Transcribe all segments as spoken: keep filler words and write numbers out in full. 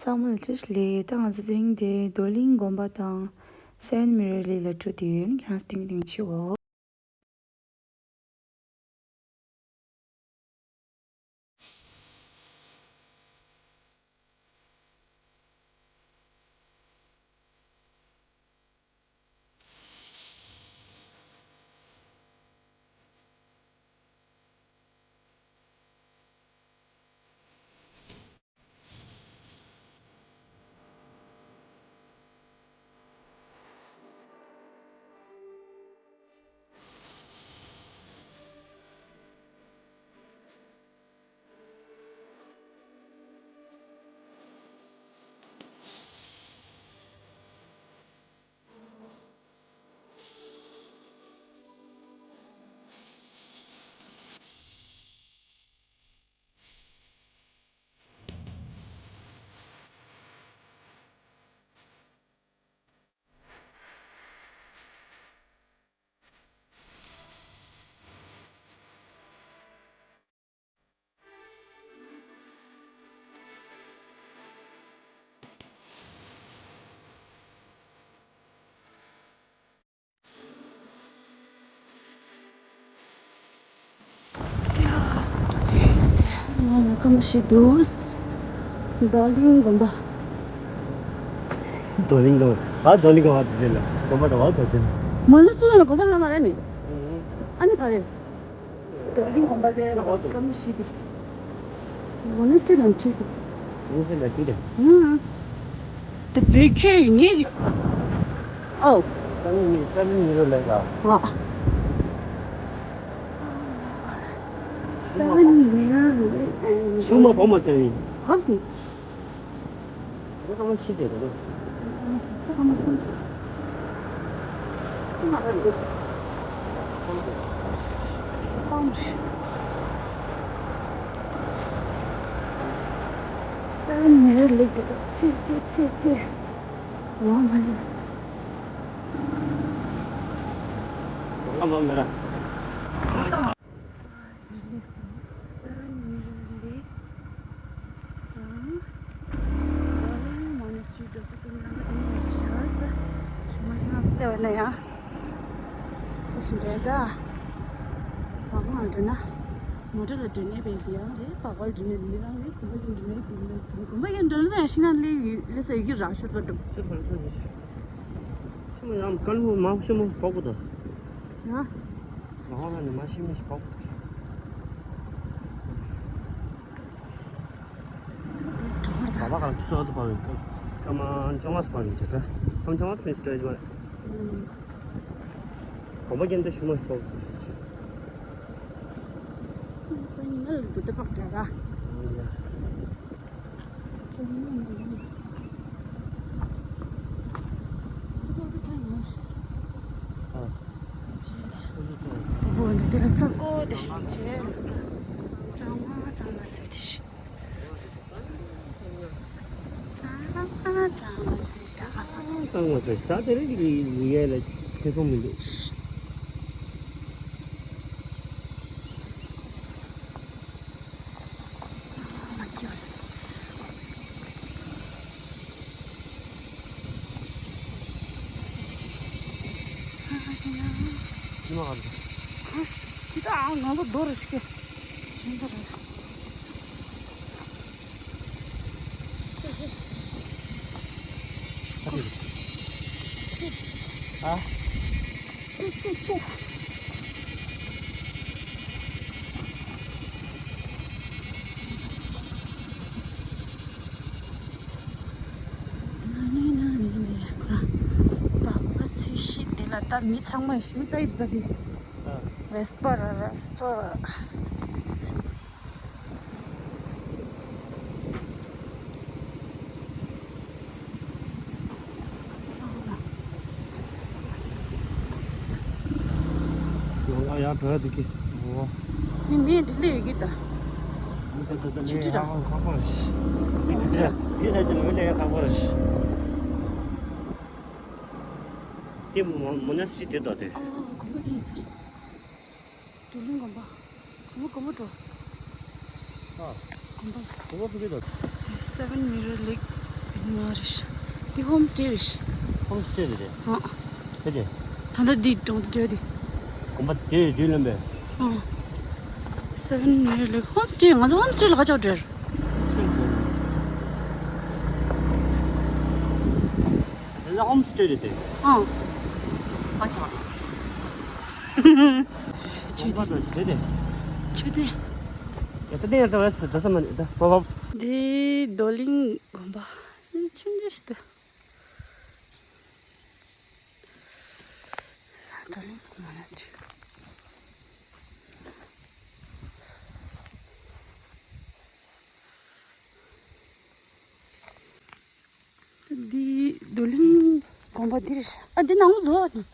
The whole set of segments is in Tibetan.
ཚང་མ་ལ་བཀྲ་ཤིས་བདེ་ལེགས། ད་ང་ཚོ་དེ་རིང་འདིར་རྡོར་གླིང་དགོན་པ་དང་སེ་ཝེན་མི་རི་ལེག་ལ་འགྲོ་བསྡད་ཡོད། ཁྱེད་རང་ཚོ་སྟོན་གྱི་འདུག་ཤེས་འོ། ང་ལ་སྐར་མ་བཞི་འདུག་རྡོར་གླིང་དགོན་པ། རྡོར་གླིང་དགོན་པ། རྡོར་གླིང་དགོན་པ་དེ་ལ་དགོན་པ་དང་བ་རྡོར་གླིང་། མ་ལུས་སུ་ཡང་དགོན་པ་ལ་མ་རེད་ནི། ཨ་ནི་ག་རེད། རྡོར་གླིང་དགོན་པ་དེ་ལ་སྐར་མ་བཞི་འདུག་མོ་ནེ་སི་ཊི་རི་ནང་ཆེ་གི། མོ་ནེ་སི་ཊི་རི་ནང་ཆེ་གི། ཨང་། དེ་བོད་ཁྱོད་ཡིན་ངེས་རེད། ཨོ། ས་མིན་ས་མིན་མི་རོ་ལེག་ལ། ཨ། ས་མིན་མི་རོ་ལེག་ཨེན། ཆུང་མ་བོ་མ་ཟེར་ཡིན། ཧོབ་སི། ཨ་མ་མེ་ར། ཨ་ཡ་ལེ་སོང་། སེ་ཝེན་མི་རི་ལེག་དང་། རྡོར་གླིང་མོ་ནེ་སི་ཊི་རི་འགྲོ་ས་ཀུན་ལ་ང་དང་མི་རི་ཤ་སྟ། ཞུ་མ་ཡང་སྟེ་བ་ན་ཡང་། དེ་བཞིན་འདྲེ་ག་མང་མང་འགྲོ་ན། མོ་ཊ་ལ་འགྲོ་ནས་པའི་དེ་ཡང་རེད། པགས་པར་འགྲོ་ནས་མི་རང་རེད། གོམ་པ་ཡིན་འགྲོ་ནས་དེ་ཡང་རེད། གོམ་པ་ཡིན་འགྲོ་ན་ཡང་ཤིང་ནང་ལས་ཡི་ལས་ས་ཡི་གེ་རག་ཤོར་པ་འགྲོ། ཤོར་པ་ཤོར་པ་ཤོར། ཤི་མོ་ཡང་སྐམ་པོ་མང་ཤི་མོ་ཤོག་པོ་དང་། ཡ། ང་ཧོ་ལ་ནི་མ་ཤི་མི་ཤོག་པོ། དེ་སྤྲོ་བར་ད་བ་གང་ཆུ་ཚོད་ཚོད་པ་ཡིན། སྐར་མ་བཅོ་ལྔ་ཚོད་པ་ཡིན་ཅེས་ཚེ། ཁམས་བཅོ་ལྔ་ཚོད་ནས་སྤྲོ་ཡི་མ་རེད། གོམ་པ་རྒྱན་དུ་ཤི་མོ་ཤོག་པོ། སང་ཉིན་ལ་འདུག་ཏེ་ཕག་འདྲ་ར། ཨ། ཚུགས་ཚུགས་ཚུགས། པགས་པ་ཚོས་ཤིག་དེ་ལ་ད་མི་ཚང་མ་ཞུ་ད་ཡི་ད་དེ། ཨ། ཝེ་སི་པ་ར་ཝེ་སི་པ། ང་ཡར་འགྲོ་ཡ་འདུག་གི། འོ། ཅི་མེད་འདི་ལས་ཡོད་ཀྱི་ད། ཆུ་ཁྲི་ར། ཁག་པོ་རེད། འདི་ཟེར་ཏེ་འདི་ཟེར་ཏེ་ལོས་ལས་ཡ་ཁག་པོ་རེད། དེ་མོ་མོ་ནེ་སི་ཊི་རི་དེ་ད་དེ། ཨོ་དགོན་པ་དེ་ཡིན་ས་རེད། རྡོར་གླིང་དགོན་པ། དགོན་པ་དགོན་པ་འགྲོ། ཨ། དགོན་པ། དགོན་པ་ཕ་གི་ལ། སེ་ཝེན་མི་རི་ལེག་ མ་རེད་ཤག་འདི་ཧོམ་སྟེ་རེད་ཤག་ཧོམ་སྟེ་རེད་དེ། ཨ། དེ་དེ། ད་ལྟ་འདི་གྲོང་ཚོ་འདྲ་དེ། དགོན་པ་དེ་དུས་ལོན་པས། ཨ། སེ་བན་མི་རི་ལེག་ཧོམ་སྟེ། ང་ཚོ་ཧོམ་སྟེ་ལ་ཁ་ཕྱོགས་འགྲོ། དེ་ལ་ཧོམ་སྟེ་རེད་དེ། ཨ། ཨ་ཆག་ཆོས་དགོན་པ་དེ་དེ། ཆོས་དེ། ཡ་ད་དེ་ཡ་ད་བས་ད་ས་མ་ནི་ད་པ་པ། འདི་རྡོར་གླིང་དགོན་པ། ཆུང་ཆུང་ཞིག་འདུག་རྡོར་གླིང་མོ་ནེ་སི་ཊི་རི། འདི་རྡོར་གླིང་དགོན་པ་འདི་རེད་ཤག་ཨ་འདི་ནང་ལོགས་ནས།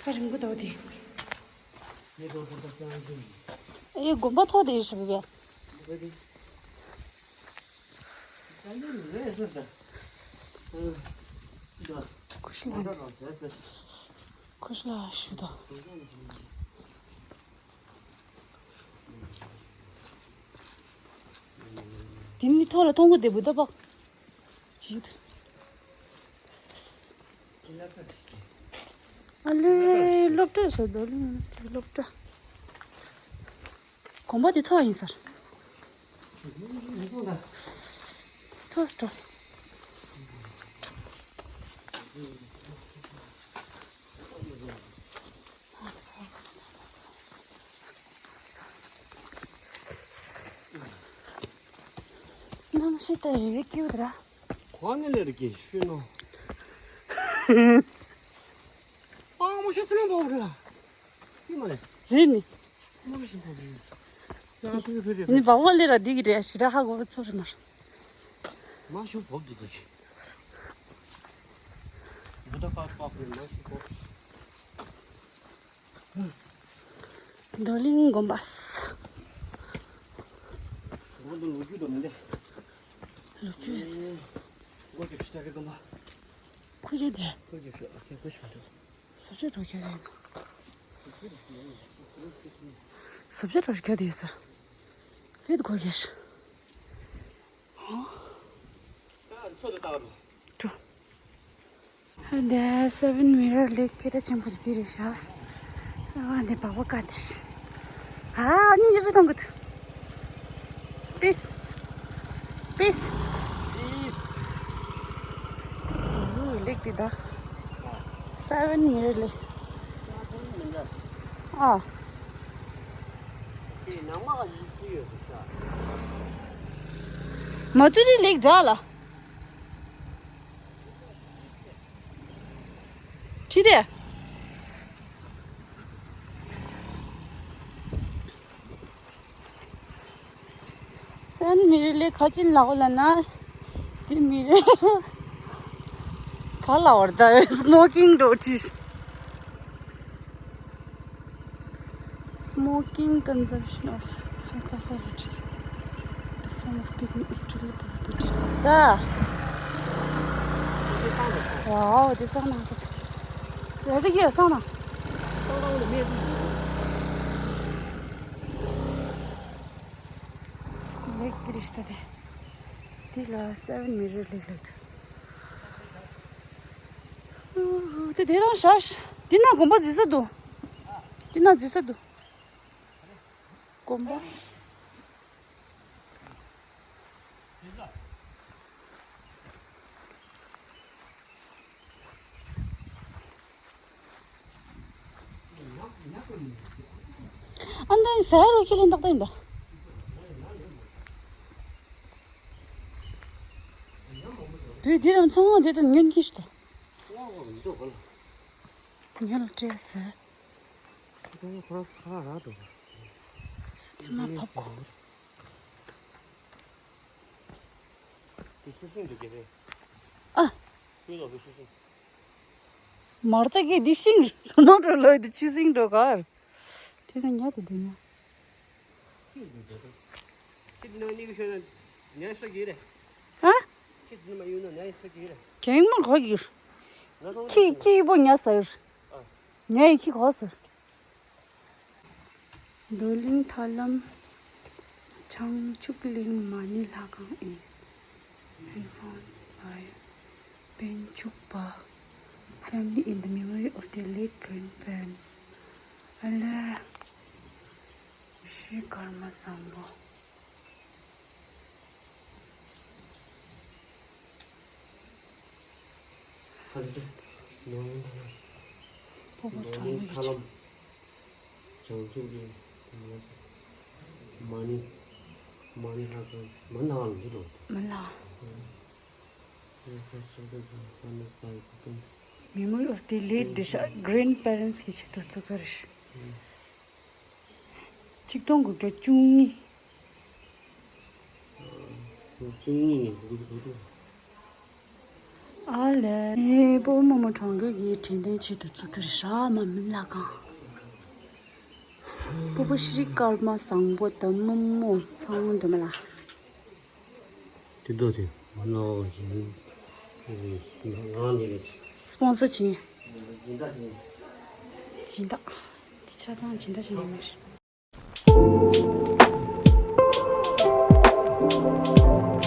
ཕ་རིང་པོ་འདུག་དེ། ཨེ་དགོན་པ་ཐོག་དེ་ཡོད་ཤག་བུ་བས། ཁུ་ཤི་ལ། ཁུ་ཤི་ལ་ཞུ་དོ། དེ་ནི་ཐོག་ལ་མཐོང་གི་འདུག་བུ་ད་པག་ཅིག་འདུག་ཨ་ལེ་སློབ་གྲྭ་ཟེར་འདུག་སློབ་གྲྭ། དགོན་པ་དེ་ཐོག་ཡིན་ཟེར། ཐོག་སྤྲོ། གནམ་གཤིས་ད་ཡོད་ཀྱི་ཡོད་ར། གོ་ནས་ལེ་རེ་ཀྱི་ཤུ་ནོ། པང་མོ་ཤོ་ཕི་ལོ་འབོག་ར། ཡིན་མ་རེད། རེད་ནི། མ་ཤི་འབོག་རེད། ཡང་ཕི་ཕི་རེད། ནི་བག་བ་ལེ་ར་འདི་གི་རེད་ཞི་ར་ཧ་གོ་བ་ཚོ་རེད་མ་རེད། མ་ཤི་འབོག་འདུག་གི། བུ་ད་པག་པག་རེད་མ་ཤི་འབོག་རྡོར་གླིང་དགོན་པ། ང་ཚོ་ལོ་རྒྱུས་དང་མི་འདྲ། ལོ་རྒྱུས། སྒོ་རྒྱབ་ཤི་ད་གི་དགོན་པ། ཁུ་ཆེ་དེ། སྒོ་རྒྱབ་ཤི་ཨ་ཁེ་སྒོ་ཤི་མ་འདུག་བཟོ་བཅོས་འགྲོ་ཁྱེར་ཡིན། བཟོ་བཅོས་འགྲོ་ཁྱེར་ཡིན་ཟེར། ལྷོད་དུ་གོ་ཁྱེར། ཨ་མཚོ་དེ་ལྟ་བ་འགྲོ། འགྲོ། འདི་སེ་བན་མི་རར་ལེག་སྐད་གྲགས་ཆེན་པོ་དེ་རེད་ཤག་ཨ་འདི་བག་བ་དཀར་དེ། ཨ་ནི་ཡོད་པའི་ཐང་གི། པིས། པིས། ཨུ་ལེག་དེ་ད། སེ་བན་མི་རར་ལེག་ཨ། མ་ཏུ་རི་ལེག་འདྲ་ལ། ཁྲིད་དེ། སེ་བན་མི་རར་ལེག་ག་ཅིན་ལ་འོ་ལ་ན། དེ་མི་རེད། ག་ལ་འོར་ད་སྨོ་ཀིང་འགྲོ་ཁྲིད། Smoking consumption of alcohol. The form of kidney is still prohibited. ད། ཝའོ། དེ་སང་ན་ས། རེ་རེ་གི་སང་ན། ལེག་དེ་རེད་ཤག་དེ། དེ་ལ་སེ་བན་མི་རར་ལེག་ལེག་དེ། དེ་དེ་རང་ཤག་དེ་ན་དགོན་པ་འཛིན་ས་འདུག་དེ་ན་འཛིན་ས་འདུག་དགོན་པ། ཨ་ནི་ཟ་རོ་ཁྱེར་ལེན་ཏག་ཏག་ཡིན་ད། བུ་འདི་རང་ཚོང་དེ་དང་ཉོན་གྱིས་ཤིག་ད། ཉོན་ལ་སྤྲད་ཟེར། དེ་མ་བབ་གོ། དེ་ཆུ་སྲིན་འདུག་གི་རེད། ཨ། ཁྱོད་ལ་གི་ཆུ་སྲིན། མར་ད་གི་འདི་ཤིང་རེད་ཟེར་མ་འགྲོ་ལོ། འདི་ཆུ་སྲིན་འགྲོ་གར། དེ་ན་ཉལ་དུ་འདུག་ན། ཁྱོད་འདུག་གི་རེད། ཁྱོད་ ཨ། ཁྱེད་མ་གོ་གི། ཁྱི་ཁྱི་པོ་ཉ་ཟེར། ཉ་ཡི་ཁྱི་གོ་ཟེར། རྡོར་གླིང་ཐར་ལམ་བྱང་ཆུབ་གླིང་མ་ཎི་ལྷ་ཁང་ཨིན། Handfound by པཎ་ཆུབ་པ family in the memory of their late grandparents. ཨ་ལེ། ཤྲི་ཀརྨ་བཟང་པོ། ཕ་ལུ་ནོར་ལུང་ཐར་ལམ། སྤོ་བོ་གྲོང་ལུགས་ཀྱི་ཆེད། བྱང་ཆུབ་ཀྱི་མ་ཎི། མ་ཎི་ལྷ་ཁང་མ་ནང་འདི་རུ། མ་ལ། Memory of the late grandparents གི་ཆེད་དུ་བཙུགས་པ་རེད། ཆིག་སྟོང་དགུ་བརྒྱ་བཅུ་གཉིས། བཅུ་གཉིས་ནས་དགུ་བཅུ་གོ་དྲུག་ཨ་ལས། སྤོ་བོ་རྨོ་མོ་གྲོང་ཁྱེར་གྱི་དྲན་རྟེན་ཆེད་དུ་བཙུགས་རྒྱུ་རེད་ཤག་མ་ཎི་ལྷ་ཁང་། སྤོ་བོ་ཤྲི་ཀརྨ་བཟང་པོ་དང་རྨོ་མོ་ཚང་མ་འགྲོ་མ་ལ། དེ་འདྲ་དེ་མ་ནག་པ་ཞིག་ནང་ནས་རེད། སྤོན་སར་བྱིན། སྦྱིན་བདག་བྱིན། སྦྱིན་བདག་དེ་ཆ་ཚང་སྦྱིན་བདག་བྱིན་ཡོད་མེད།